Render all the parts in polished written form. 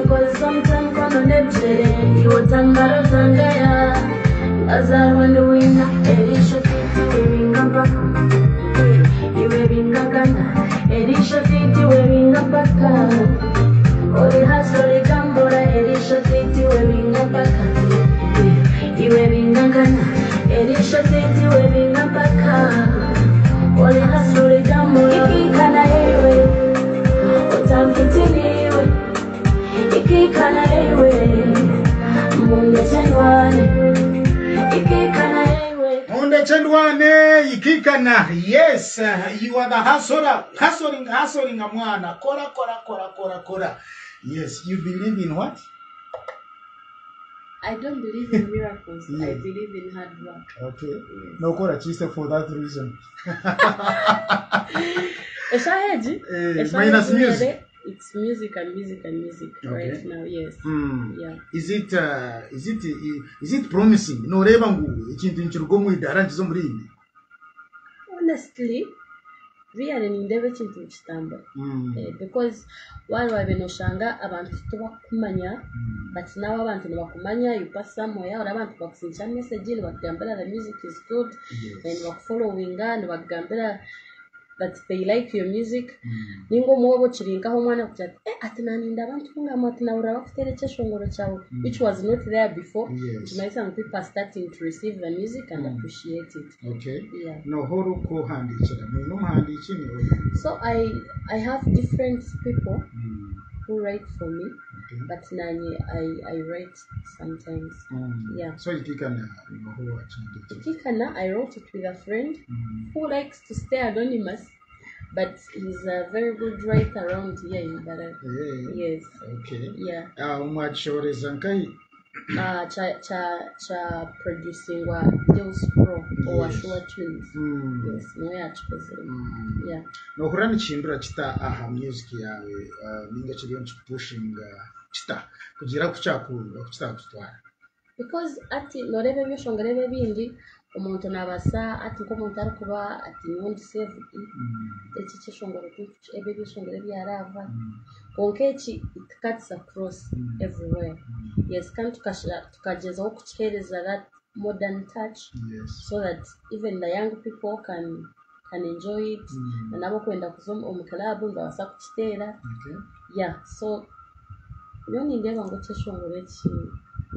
Ninkozesa omutwe emikono n'ebigyere Iwe otambara otangaya Nkazaarwa ndi winner Eriisho tiitiwe binga mpaka Iwe bingagana Eriisho tiitiwe binga mpaka Ori hasi ori gambura Eriisho tiitiwe binga mpaka Iwe bingagana Eriisho tiitiwe binga mpaka Ori hasi ori gambura Ikikana iwe Otampitiniwe Ikikana iwe Mundekye ndwane Ikikana iwe Mundekye ndwane ikikana yes you are the hustler hustling hustling mwana kora kora kora kora kora yes you believe in what I don't believe in miracles. I believe in hard work. Okay. Yes. Nokora kise for that reason. Eshaaha egi, Eh, eshaaha minus egi music. mere, it's music and music and music right now, yes. Yeah. Is it promising? Noreeba ngu ekintu nikiruga omu idaara nikiza omuri rindi? Honestly, really nindeeba ekintu nikitambura. Eh, because waaba noshanga abantu tibakukumanya, but now abantu nibakumanya, you pass somewhere, ori abantu bakusindikira message nibakugambira the music is good, and nibakufollowinga, nibakugambira that they like your music. Ninga omwobo okiri nkaho omwana akugira ati, eh, ati naninda abantu kungamu ati nahurira bakuteera ekyeshongoro kyawe, which was not there before. Nikimanyisa ngu people are starting to receive the music and appreciate it. Yeah. Noha orikukuhandiikira? Mwine omuhandiiki niiwe? So I have different people who write for me, but nanye I write sometimes. Yeah. So ikikana noha owakihandiikire? Ikikana, I wrote it with a friend who likes to stay anonymous, but he's a very good writer around here in Mbarara. Yes. Yeah. Ah, mwakishohoreza nkahi? Kya producingwa Deus Pro owa Sure Tunes. Yes, niwe yakikozire. Yeah. Nohurira nikihindura kita aha music yaawe ninga kiriyo nikikupushinga kita kugira oku kyakutwara? Because ati noreeba ebyeshongoro ebi ebindi omuntu nabaasa ati nk'omuntu arikuba ati nyowe ndi saved, eki ekyeshongoro ebi ebyeshongoro ebyaraava, kwonka eki it cuts across everywhere. Yes, kandi tukagyezaho kukiheereza that modern touch so that even the young people can enjoy it, na n'abarikwenda kuza omu club nibabaasa kukiteera. Yeah, so nyowe nindeeba ngu ekyeshongoro eki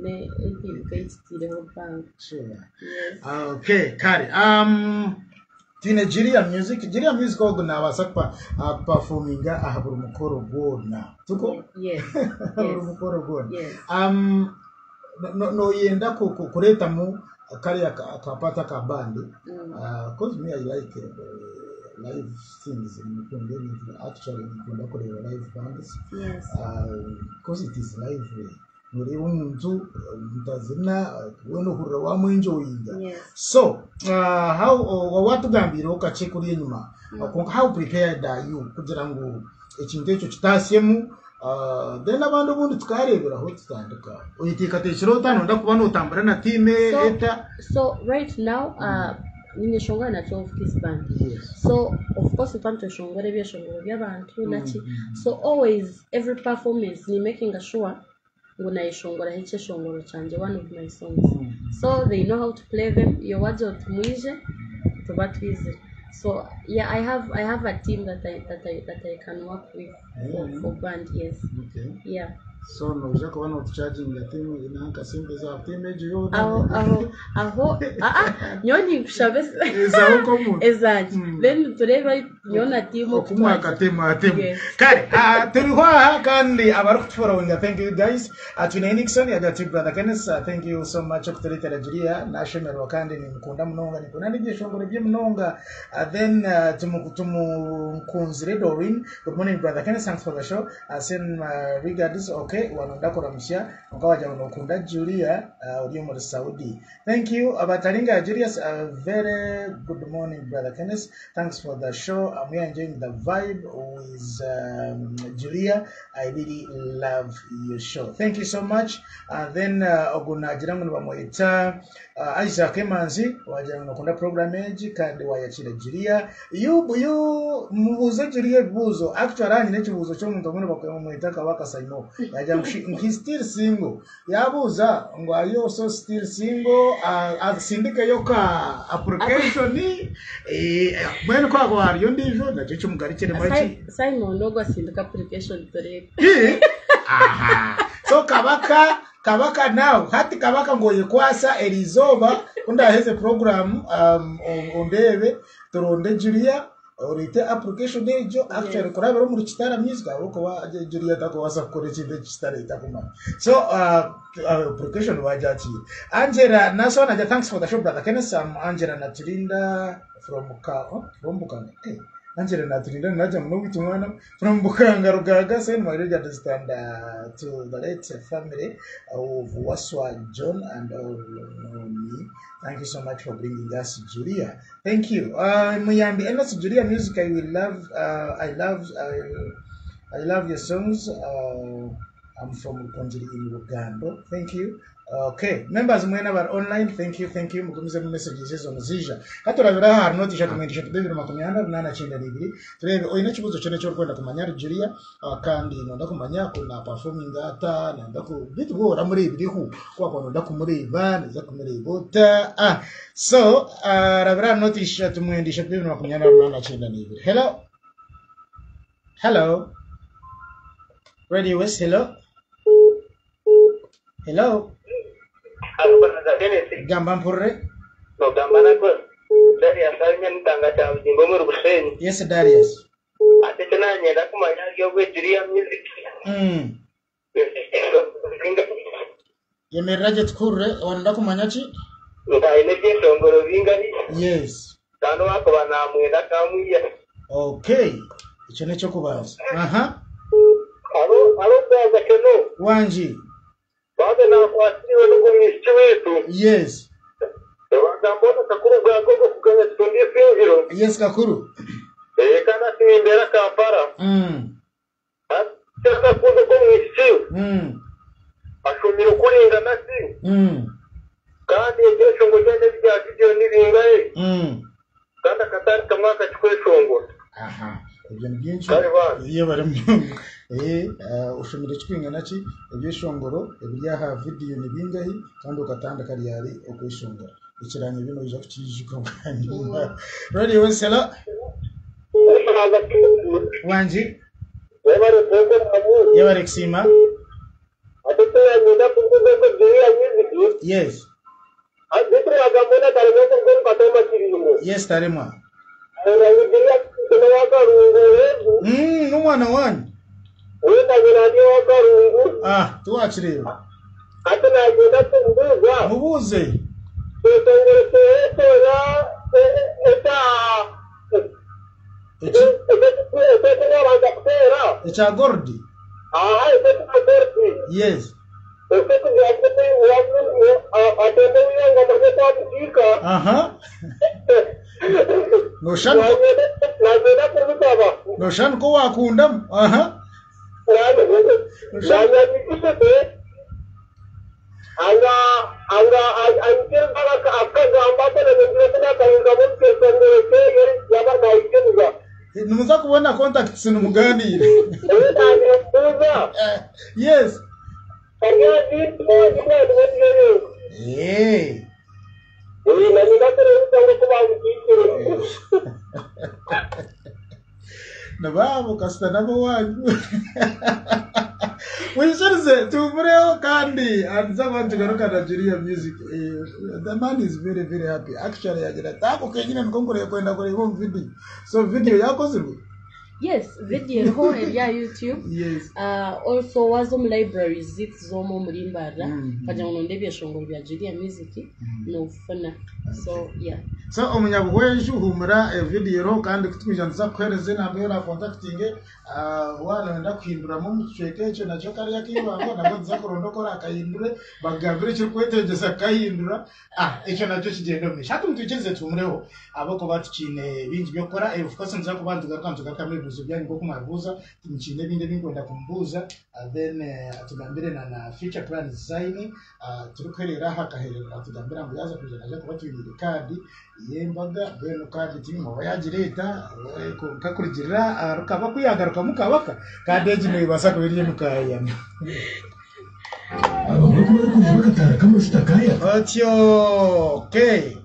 ne empinduka ei kitaireho mpango. Yes. Okay, kare. Twine Julia Music. Julia Music ogu nabaasa kuperforminga aha buri mukoro gwona. Tuko? Yes. Buri mukoro gwona. Yes. Noyenda kureetamu kariya kapata ka band? Cause me I like live things. Nikunda ebintu actually nikunda kureeba live bands. Cause it is lively. Noreeba omuntu mutazina weena ohurira wamwenjoyinga. So how watugambiireho kakye kuri enyima kwonka how prepared are you kugira ngu ekintu ekyo kitasyemu then abandi obundi tukareeberaho tutandika oyeteekateekire ota noyenda kuba notambura na tiimu eta? So right now ninyeshongora na 12 Kiss Band. So of course nituba nitweshongora ebyeshongoro by'abantu naki. So always every performance ni making sure ngu nayeshongoraho ekyeshongoro kyangye, one of my songs. So they know how to play them. Iyo wagira oti mwije tuba twizire. So yeah, I have a team that I can work with for band, yes. Yeah. So noija kuba notucharginga tiimu nanka sente za tiimu egyo yoona? Aho nyowe ninkushabe Ezawe nk'omuntu. Ezangye. Then turebe nyowe na tiimu okumwaka tiimu aha tiimu. Yes. Kare turiho aha kandi abarikutufollowinga, thank you guys. Twine Nixon yagira ati, "Brother Kenneth, thank you so much okutureetera Julia, nashemererwa kandi nimukunda munonga, nikunda n'ebyeshongoro bye munonga." Then tumukunzire Doreen, "Good morning, Brother Kenneth, thanks for the show. Send my regards." Okay, wano ndakuramusya nka wagira ngu nokunda Julia uri omuri Saudi. Thank you. Abataringa Julius, "Very good morning, Brother Kenneth, thanks for the show. I'm here enjoying the vibe with Julia. I really love your show." Thank you so much. Then ogu nagira ngu nibamweta Isaac Emanzi, wagira ngu nokunda program egi kandi wayakira Julia. You mubuuze Julia ebibuuzo. Actually anyine ekibuuzo ky'omuntu omwe nibamweta Kabaka Saimo. Yagira Yagira ngu she- ngu he's still single. Yabuuza ngu are you also still single? Ah, asindikeyo ka application. Eh, mbwenu ku hakuba hariyo ondiijo nakyo kimugarukiremu eki. Simon ogwo asindika application tureebe. Eh, aha. So Kabaka, Kabaka now, hati Kabaka ngu oyekwasa eriizooba ku ndaheze program um, ondeebe turonde Julia Oreete application egyo actually kurabira omuri Kitara Music ahabw'okuba Julia takubaasa kukora ekintu eki Kitara etakumanya. So application baagyakiire. Angela Nason agira thanks for the show brother Kenneth. I'm Angela Naturinda from Ka oh, from Bukanga. Hey, Angela Naturinda naija muno owaitu mwana from Bukanga Rugaaga send my regards and to the late family of Waswa John and all know me. Thank you so much for bringing us Julia. Thank you. Muyambi Enos Julia Music I will love I love I love your songs. I'm from Rukungiri in Rugando. Thank you. Okay, members mwena abari online, thank you, thank you. Mugumizemu messages ezo niziija. Ka turabire aha hari nooti ishatu mwenda ishatu bibiri makumi ana runaana kyenda n'ibiri. Tureebe oine ekibuuzo kyona eki orikwenda kumanya ahari Julia kandi noyenda kumanya ku na performinga ata, noyenda ku beitu bwo oramureebireho ku wakuba noyenda kumureeba noija kumureeba ota? Ah, so rabira aha nooti ishatu mwenda ishatu bibiri makumi ana runaana kyenda n'ibiri. Hello? Hello? Radio West, hello? Hello? Halo Brother Kenneth. Gamba mpurire. Nogamba na Darius ari Nyamitanga kya Bugingo omuri Bushenyi. Yes Darius. Ati eki nanyenda kumanya ahari obwe Julia Music. Yemerera gye tukuhurire, waaba kumanya ki? Ngu aine ebyeshongoro bingahi? Yes. Kandi owakuba namwenda akamwiha. Okay. Ekyo n'eky'okubanza. Aha. Haro haro brother Keno. Wangi. Bambe nakwasiriwe n'ogwo mwishiki waitu. Yes. Bagamba ona kakuru bwago ogwo kuganya kitunda isingiro. Yes kakuru. Ee kandi ati nimbeera Kampala. Hati akakunda ogwo mwishiki ashomire okuringana ki? Kandi ebyeshongoro byona ebi bya vidiyo ni bingahe? Kandi akatandika mwaka ki kweshongora? Aha, ebyo ni byingi. Kare bambi. Iyo bari munonga. Eh, oshomire kikwingana ki? Ebyeshongoro ebiri aha vidiyo ni bingahi? Kandi okatandika ryari okweshongora? Ekiranya ebi noija kukiijuka bwanyima. Radio West, hello. Wangi. Webale kunkora. Yebare kusiima. Ate tinanyenda kubuuza oku Julia Music. Yes. Beitu nagamba ona taremwa kuruga omu Katooma Kiringo. Yes taremwa. Ngu Julia Music n'owa Karungu weetu. N'omwana waanyu? Weena nyina ndi owa Karungu. Ah, tiwakireeba. Hati naagyenda kumubuuza. Mubuuze. Ekitongore kyeye kyona ekya Eki? Ekyokubanza kuteera. Ekya gold? Aha, eky'okuba gold. Yes. Eky'okugira ngu atembe ow'eihanga amanye ku amukiika. Aha. Noshusha nikwo. Nagyenda kumusaba. Noshusha nikwo waakundamu. Aha. Naanyanyigise. Anga anga aikiriza akagamba ataremegire ku nakahungamu omu kyeshongoro kyeye yaba naikiriza. Nimuza kubona contacts nimuganiire. Ebi nabibuuza. Yes. Eh. Nibaabo kasita n'ab'owaanyu. Mwikirize tuhuumureho kandi nituza kuba nitugaruka na Julia Music. Eh, the man is very very happy. Actually yagira ati ako kenyine niko nkwenda kureeba omu video. So video yakozirwe? Yes, video eriho eri aha YouTube. Yes. Also waaza omu libraries zaitu zooma omuri Mbarara okagira ngu noronda ebyeshongoro bya Julia Music nobifuna. So yeah. So omunyabuhweju huumura evidiyo eriho kandi ku turikwija nituza kukuheereza enamba ei oraakontakitinge waaba nooyenda kuhinduramu omu kicweka ekyo nakyo kariya ak'eibanga nabwo nituza kuronda oku oraakahindure bakugambire ekirikwetengyesa kukahindura ekyo nakyo kigyende omu maisho. Hati mutwikirize tuhuumureho ahabw'okuba tukiine bingi by'okukora of course nituza kuba nitugaruka nitugarukamu ebibuuzo. ebibuuzo byanyu nk'oku mwabibuuza. Nkiine ebindi ebi ndikwenda kumubuuza then atugambire na na future plans ezi aine. Turikuhereera aha akaheerera atugambira ngu yaaza kwija naija kuba atwiniire kaadi y'embaga mbwenu kaadi tiinyine oba yaagireeta kwonka kurugiirira ahari Kabaka ku yaagarukamu Kabaka, kaadi egi neebaasa kuba eri emikaayana. Abamwe ku barikwija bakataara k'amajuta kaayaka. Otyo okay.